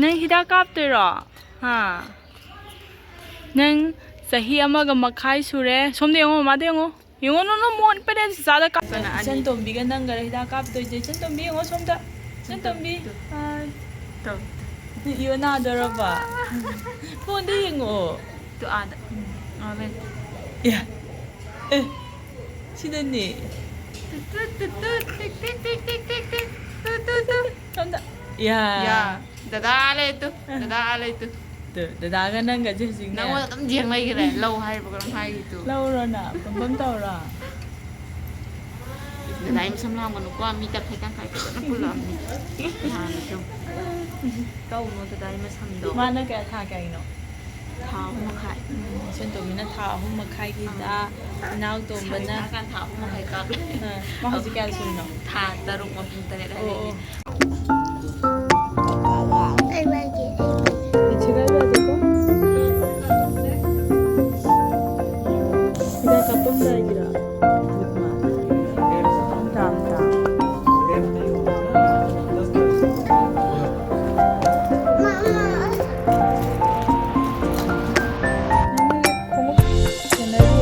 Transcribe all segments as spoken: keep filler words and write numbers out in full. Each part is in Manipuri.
ꯅꯪ ꯍꯤꯗꯥꯛ ꯀꯥꯞꯇꯣꯏꯔꯣ? ꯍꯥ? ꯅꯪ ꯆꯍꯤ ꯑꯃꯒ ꯃꯈꯥꯏ ꯁꯨꯔꯦ꯫ ꯁꯣꯝꯗ ꯌꯦꯡꯉꯣ, ꯃꯃꯥꯗ ꯌꯦꯡꯉꯣ꯫ ꯌꯦꯡꯉꯣ, ꯅꯣ, ꯅꯣ, ꯃꯣꯟ ꯄꯦꯔꯦꯟ ꯆꯥꯗ ꯀꯥꯞ-, ꯀꯅꯥ ꯑꯅꯤ? ꯏꯆꯟ ꯇꯣꯝꯕꯤꯒ ꯅꯪꯒꯔ ꯍꯤꯗꯥꯛ ꯀꯥꯞꯇꯣꯏꯁꯦ꯫ ꯏꯆꯟ ꯇꯣꯝꯕꯤ, ꯌꯦꯡꯉꯣ ꯁꯣꯝꯗ꯫ ꯏꯆꯟ ꯇꯣꯝꯕꯤ꯫ ꯇꯨ꯫ ꯍꯥꯏ꯫ ꯇꯨ꯫ ꯏꯌꯣ ꯅꯥꯗꯣꯔꯕ? ꯐꯣꯟꯗ ꯌꯦꯡꯉꯣ꯫ ꯇꯨ ꯑꯥꯗ꯫ ꯑꯥ, ꯂꯩ꯫ ꯑꯦ꯫ ꯑꯦ꯫ ꯁꯤꯗꯅꯦ꯫ ꯇꯨ, ꯇꯨ, ꯇꯨ, ꯇꯨ, ꯇꯤꯛ, ꯇꯤꯛ, ꯇꯤꯛ, ꯇꯤꯛ, ꯇꯤꯛ, ꯇꯤꯛ꯫ Two, two, two. ꯁꯣꯝꯗ꯫ ꯌꯥ꯫ ꯌꯥ꯫ ꯗꯗꯥ ꯂꯩ ꯇꯨ꯫ ꯗꯗꯥ ꯂꯩ ꯇꯨ꯫ ꯇꯨ, ꯗꯗꯥꯒ ꯅꯪꯒꯁꯦ ꯍꯧꯖꯤꯛꯅꯦ꯫ ꯅꯪꯉꯣꯟꯗ ꯑꯗꯨꯝ ꯌꯦꯡ ꯂꯩꯈ꯭ꯔꯦ꯫ ꯂꯧ ꯍꯥꯏꯕ ꯀꯩꯅꯣꯝ ꯍꯥꯏꯈꯤ ꯇꯨ꯫ ꯂꯧꯔꯣ ꯅ? ꯄꯝꯄꯝ ꯇꯧꯔꯣ? ꯗꯗꯥ ꯃꯁꯝ ꯂꯥꯡꯒꯅꯨꯀꯣ꯫ ꯃꯤ ꯇꯪꯈꯥꯏ ꯇꯪꯈꯥꯏ ꯐꯖꯅ ꯄꯨꯜꯂꯛꯑꯕꯅꯤ꯫ ꯅꯍꯥꯟꯅꯁꯨ꯫ ꯇꯧꯅꯣ ꯗꯗꯥ ꯃꯁꯝꯗꯣ꯫ ꯃꯥꯅ ꯀꯌꯥ, ꯊꯥ ꯀꯌꯥꯒꯤꯅꯣ? ꯊꯥ ꯑꯍꯨꯝ ꯃꯈꯥꯏ꯫ ꯎꯝ, ꯁꯦꯟꯇꯣꯝꯕꯤꯅ ꯊꯥ ꯑꯍꯨꯝ ꯃꯈꯥꯏꯒꯤꯗ, ꯑꯥ꯫ ꯏꯅꯥꯎ ꯇꯣꯝꯕꯅ ꯂꯩꯁꯥꯕꯤ ꯐꯥꯀꯥꯟ ꯊꯥ ꯑꯍꯨꯝ ꯃꯈꯥꯏ ꯀꯥꯞꯄꯦ꯫ ꯑꯥ, ꯃꯥ ꯍꯧꯖꯤꯛ ꯀꯌꯥ ꯁꯨꯔꯤꯅꯣ? ꯊꯥ ꯇꯔꯨꯛ ꯃꯄꯨꯡ ꯇꯔꯦꯠ ꯑꯣ, ꯍꯥꯏꯔꯛꯏꯅꯦ꯫ ꯑꯣ꯫ ꯍꯤꯗꯥꯛ ꯀꯥꯞꯄꯝꯗꯥꯏꯒꯤꯔꯣ? ꯅꯪꯒꯤ ꯈꯣꯡꯎꯞ ꯁꯦꯟꯅꯔꯤ꯫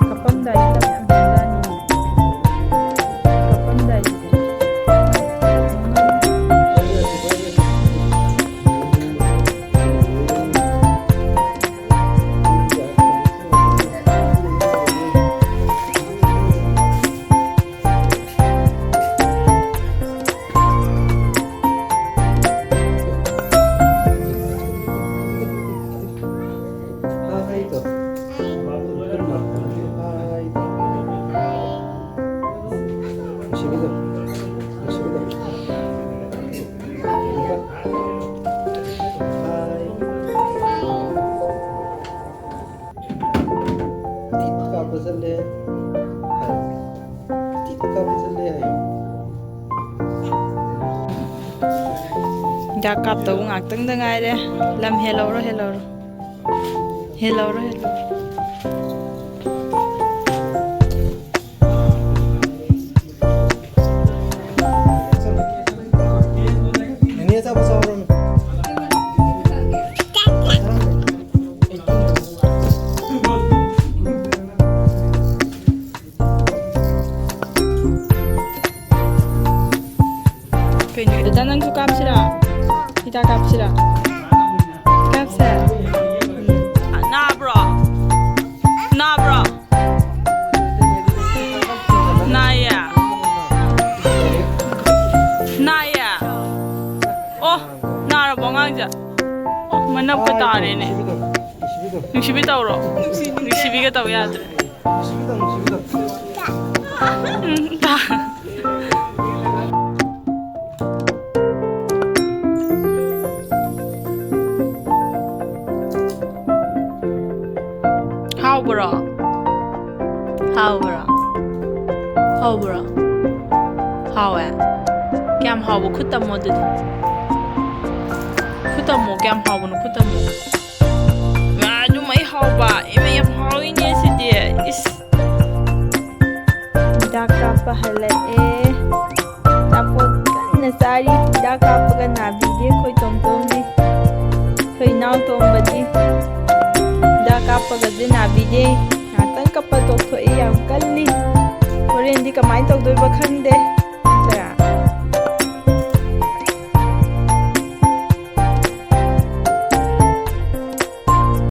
ꯀꯞꯄꯝꯗꯥꯏꯗ ꯌꯥꯝ ꯍꯦꯟꯖꯥꯅꯤꯅꯦ꯫ ꯀꯞꯄꯝꯗꯥꯏꯗꯗꯤ꯫ ꯇꯤꯠ ꯀꯥꯞꯄ ꯆꯠꯂꯦ ꯍꯥꯏꯌꯣ꯫ ꯇꯤꯠ ꯀꯥꯞꯄ ꯆꯠꯂꯦ ꯍꯥꯏꯌꯣ꯫ ꯍꯤꯗꯥꯛ ꯀꯥꯞꯇꯧꯕ ꯉꯥꯛꯇꯪꯗ ꯉꯥꯏꯔꯦ꯫ ꯂꯝ ꯍꯦꯜꯍꯧꯔꯣ, ꯍꯦꯜꯍꯧꯔꯣ꯫ ꯍꯦꯜꯍꯧꯔꯣ, ꯍꯦꯜꯍꯧꯔꯣ꯫ ꯏꯆꯥ, ꯅꯪꯁꯨ ꯀꯥꯞꯁꯤꯔꯥ? ꯍꯤꯗꯥꯛ ꯀꯥꯞꯁꯤꯔꯥ? ꯀꯥꯞꯁꯦ꯫ ꯅꯥꯕ꯭ꯔꯣ? ꯅꯥꯕ꯭ꯔꯣ? ꯅꯥꯏꯌꯦ? ꯅꯥꯏꯌꯦ? ꯑꯣ, ꯅꯥꯔꯕꯣ ꯑꯉꯥꯡꯁꯦ? ꯑꯣ, ꯃꯅꯞꯀ ꯇꯥꯔꯦꯅꯦ꯫ ꯅꯨꯡꯁꯤꯕꯤ ꯇꯧꯔꯣ꯫ ꯅꯨꯡꯁꯤꯕꯤꯒ ꯇꯧ ꯌꯥꯗ꯭ꯔꯦ꯫ ꯎꯝ, ꯇꯥ-, ꯍꯥꯎꯕ꯭ꯔꯣ? ꯍꯥꯎꯕ꯭ꯔꯣ? ꯍꯥꯎꯕ꯭ꯔꯣ? ꯍꯥꯎꯋꯦ? ꯀꯌꯥꯝ ꯍꯥꯎꯕ? ꯈꯨꯠ ꯇꯝꯃꯣ ꯑꯗꯨꯗꯤ꯫ ꯈꯨꯠ ꯇꯝꯃꯣ, ꯀꯌꯥꯝ ꯍꯥꯎꯕꯅꯣ? ꯈꯨꯠ ꯇꯝꯃꯣ꯫ ꯋꯥ, ꯑꯗꯨꯃꯥꯏ ꯍꯥꯎꯕ? ꯏꯃꯥ, ꯌꯥꯝ ꯍꯥꯎꯋꯤꯅꯦ ꯁꯤꯗꯤ꯫ ꯏꯁ꯫ ꯍꯤꯗꯥꯛ ꯀꯥꯞꯄ ꯍꯜꯂꯛꯑꯦ꯫ ꯑꯆꯥꯄꯣꯠ ꯀꯟꯅ ꯆꯥꯔꯤ꯫ ꯍꯤꯗꯥꯛ ꯀꯥꯞꯄꯒ ꯅꯥꯕꯤꯗꯦ ꯑꯩꯈꯣꯏ ꯇꯣꯝꯇꯣꯝꯗꯤ꯫ ꯑꯩꯈꯣꯏ ꯏꯅꯥꯎ ꯇꯣꯝꯕꯗꯤ ꯍꯤꯗꯥꯛ ꯀꯥꯞꯄꯒꯁꯦ ꯅꯥꯕꯤꯗꯦ꯫ ꯉꯥꯛꯇꯪ ꯀꯞꯄ ꯇꯣꯛꯊꯣꯛꯏ, ꯌꯥꯝ ꯀꯜꯂꯤ꯫ ꯍꯣꯔꯦꯟꯗꯤ ꯀꯃꯥꯏꯅ ꯇꯧꯗꯣꯏꯕ ꯈꯪꯗꯦ꯫